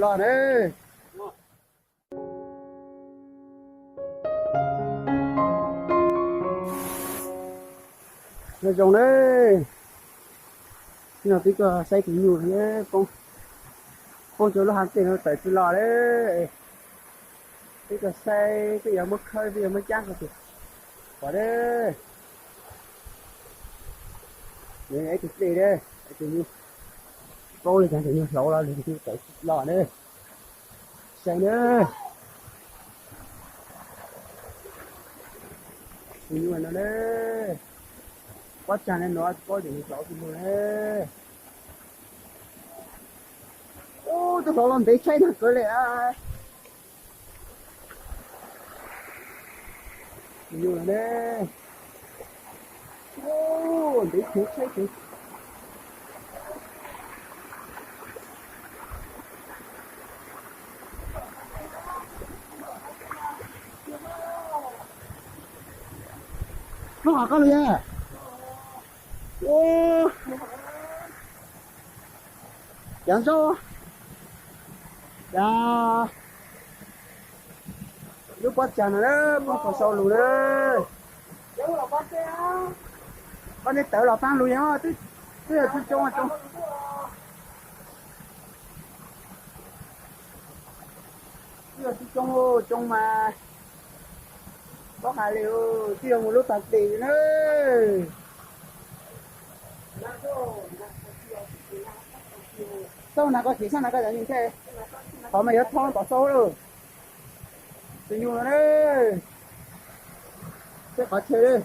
Los ne. Nyob zoo ne. Ib no twb tuaj saib tus nyuj, poob rau lub hav ntej no tawm tsis los ne. Twb tuaj saib, twb yuav muab khawb, twb yuav muab cab rau tus, pom ne. Ib tug dej ne, tus nyuj, paub li cas tus nyuj hlauv los li tawm tsis los ne. Saib ne. Tus nyuj no ne, pob tsag ne no tsis paub tias nws hlauv tus nyuj ne. Ub, tus hlauv los ntev tshaib nag kawg li. Tus nyuj no ne, ntev tshaib tshaib. Noj qab koj los yog? Ub, cov ntsaub, cov, lub pob tsag no na, pob khuas sau lus na. Koj nej tawv los paab lug yog, twb yog tsis coob, twb yog tsis coob, coob mas paub hais li, twb yog mus lub taag tes na. Xauj nag koj, tiv xauj nag koj cov nyuj thiab, qhov mas yuav tho tom xauj lawm. Tus nyuj no ne, tej qhov chaw li.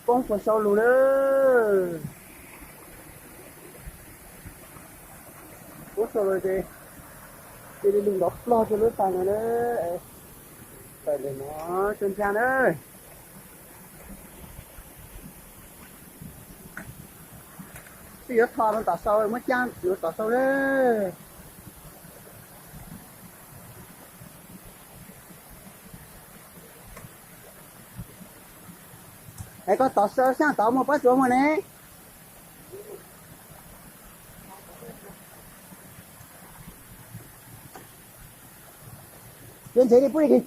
Poob khuas sau lus na. Poob sau lus ces cia li lug nrov plog rau lub tag no na. Tawm ntawm no tso ntsa na. Twb yuav tho rau tom sau, muab cab rau tom sau na. Es koj tom sau, saab tom muag pob tsuas muag ne. Yuav ntsev li pub li kis.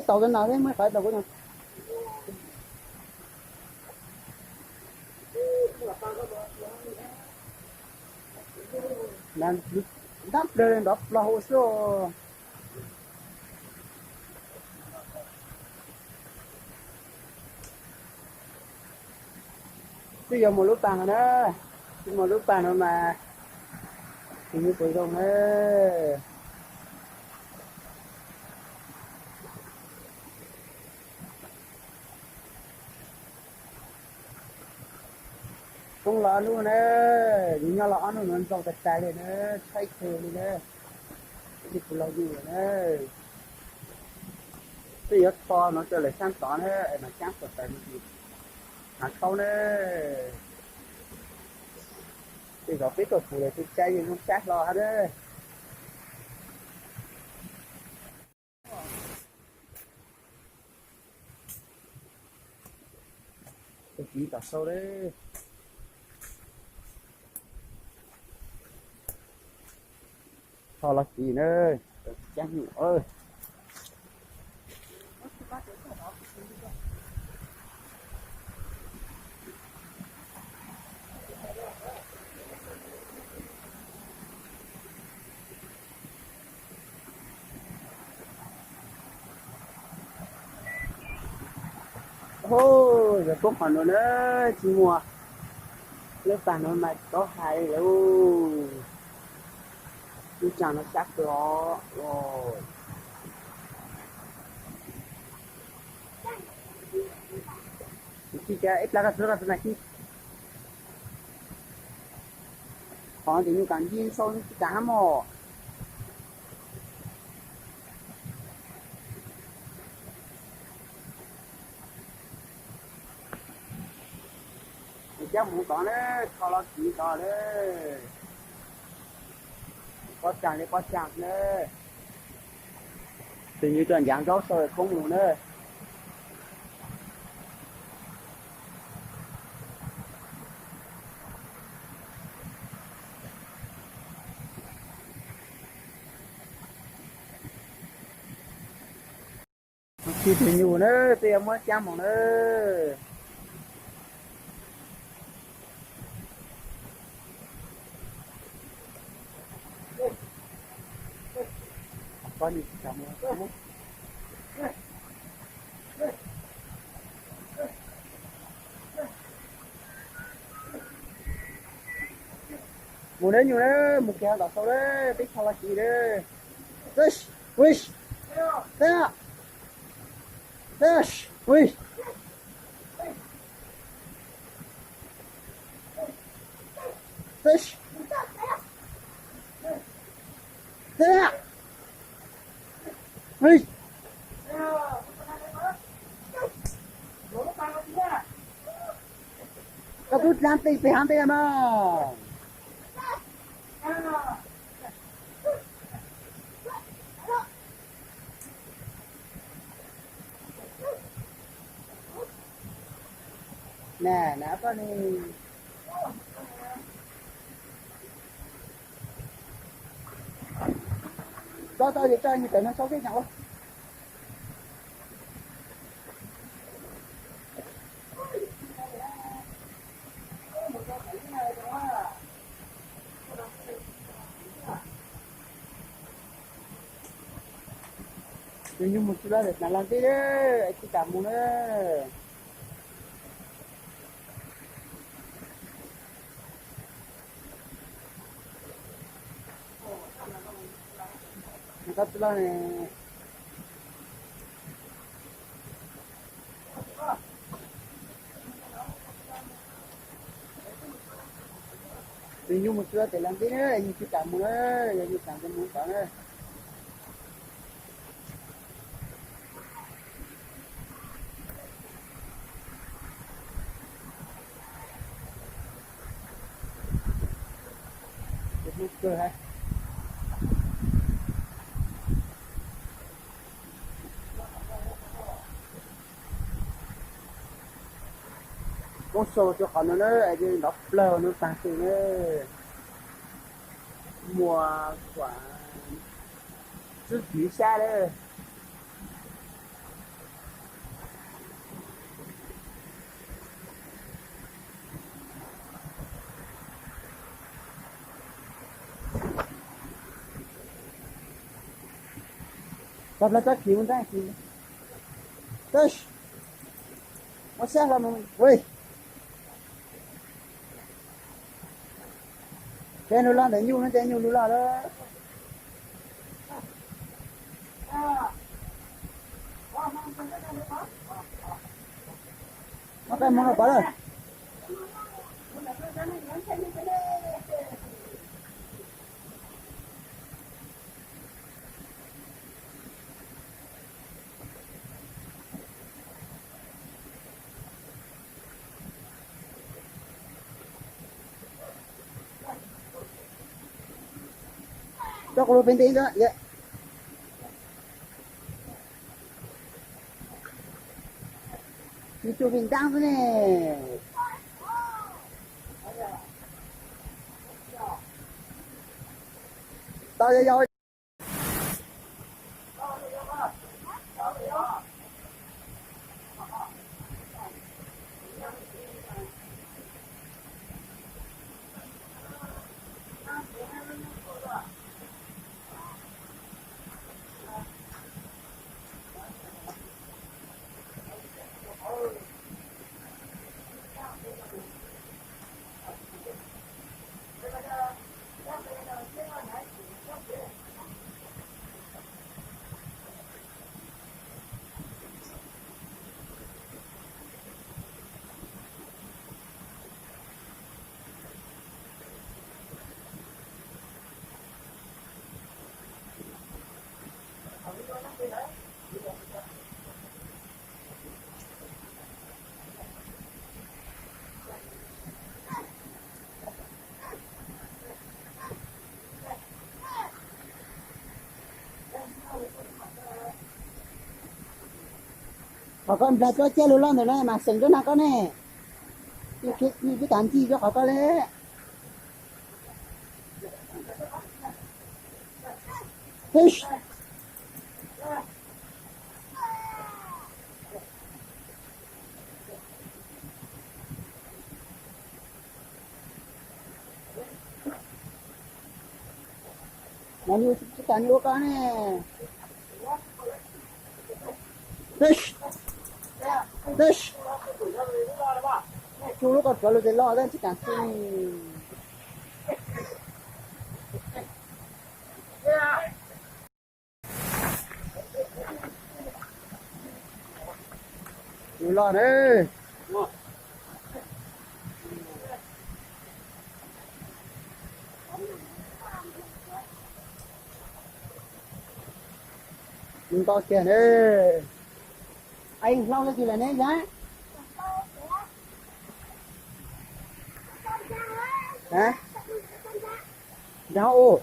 Tau kawg no thiab, muab qhov tau kuv no. Ntab plawg nrov plog ua xwb. Twb yuav mus lub pag no na, twb mus lub pag no mas tus nyuj puas zoo na. Poob los ob hnub na, nws nyob los ob hnub no ntxaug tas tas li na, tshaib kawg li na, ib tug laug yug lawm na. Twb yuav tho no rau lawm sab tod na, es mas cab puas tawm mus tim Hav Khaub na. Tej zaum peb tuaj pum lawm tus tsaib yeej zoo sab hlo hab na. Tus kiv tom sau lawm. Tho los kiv na, cab nyuj. Hu, yog poob qhov nuav na, tsis muaj, lub pag nuav mas tsis paub hais li lawm. Lub tsag no sab kawg os. Tsis cas ib plag koj txug koj txug na tsis. Qhov ntawm nyuj kam nti sau tsis tas hab mog. Cab mus tod na, tho los kiv tod na. Pob tsag li pob tsag na. Tus nyuj coj ncav nkaub sau khoob mus na. Khi tus nyuj na, twb yuav muab xyab mus na. Mus na nyuj na, mus kiag tom sau na, peb tso los siv na. Ui, ui, ui, koj twb dlaab teg peg haav teg mas. Na, na koj ne. Tso tau ces tso, nws tawm no tso tej zaum. Nws nyuj mus tsis laj ntawm tas laj ntej, tsis kam mus na. Nws qab tsis laj ne. Nws nyuj mus tsis laj tes laj ntej na, nws tsis kam mus na, yog nws kam ces mus tod na. Koob sau rua qhov no na, es nrov plawg no taag twg na. Muas kuam tswb kws sab lawm. Tso plawg tsob kis mus ntag kis. Muab sab hlo mus. Ces nws loj ntawm nyuj no ces nyuj lug loj lawm. Muab qe mus no pov lawm. Tso kuv lug pem nte ntawd. Nws tsuas vim ntaab xwb ne. Tau yau yau. Qhov koj nplag cov caj lug loj ntawm no mas xeem cov nag koj ne. Tsis tas ncig cov qhov koj le. Mas nws tsis tas nws ua koj ne. Tsuj lub koj rov lug tes loj tsis tas tsuj. Lug loj ne. Nto kiag ne. Hlau li twg lawm ne Zab? Nrog ua.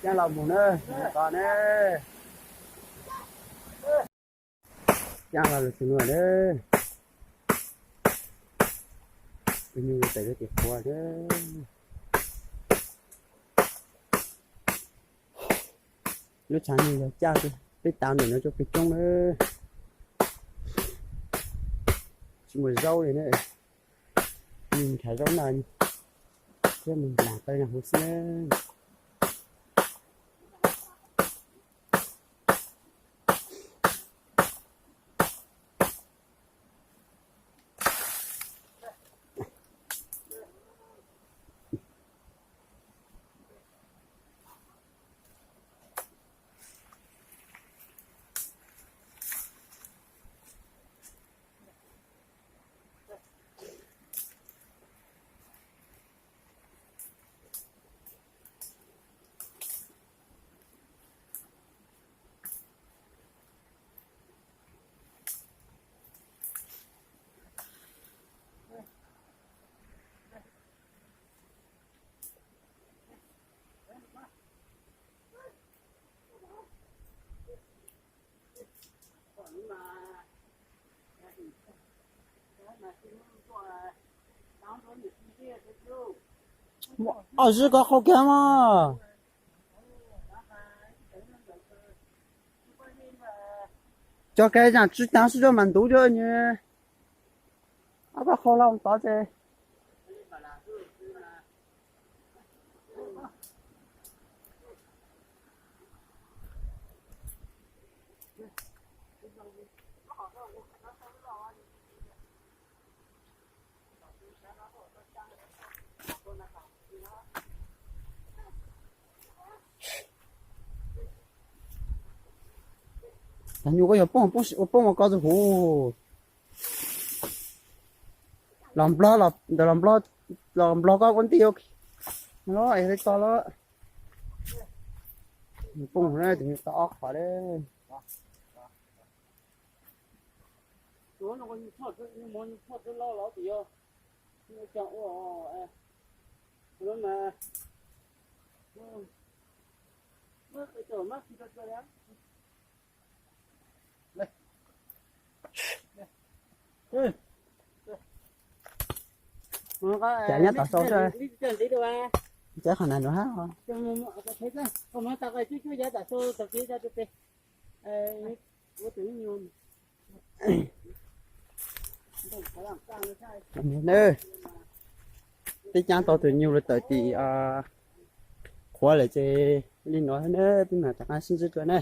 Caab los mus na, ko ne. Caab los lug txug nuav na. Tus nyuj tawm lub tim qhuav na. Lub tshav nyuj yog caj, peb tav ntawm no coj peg coob na. Tsis muaj zaub li na. Nyuj nrhav zaub noj thiab mus nplaag qe noj huv xwb na. Ob zib koj qhau kiag mog. Cov kab zaam tsib taag xwb mas ntub cov nyuj. Ob koj qhau loo tod ces. Tag nyuj koj yog poob, poob ua koj txug huv. Los nplog, ntawm los nplog, los nplog koj ua ntij. Los es li tog los. Poob na, tus nyuj tau ob qhov le. Cas nyob tom sau xwb. Tsev qhov na nrov hab. Peb caab tau tus nyuj lug tawm tim qhuav lawm ces li no na, peb mam rov qaab sib ntsib dlua na.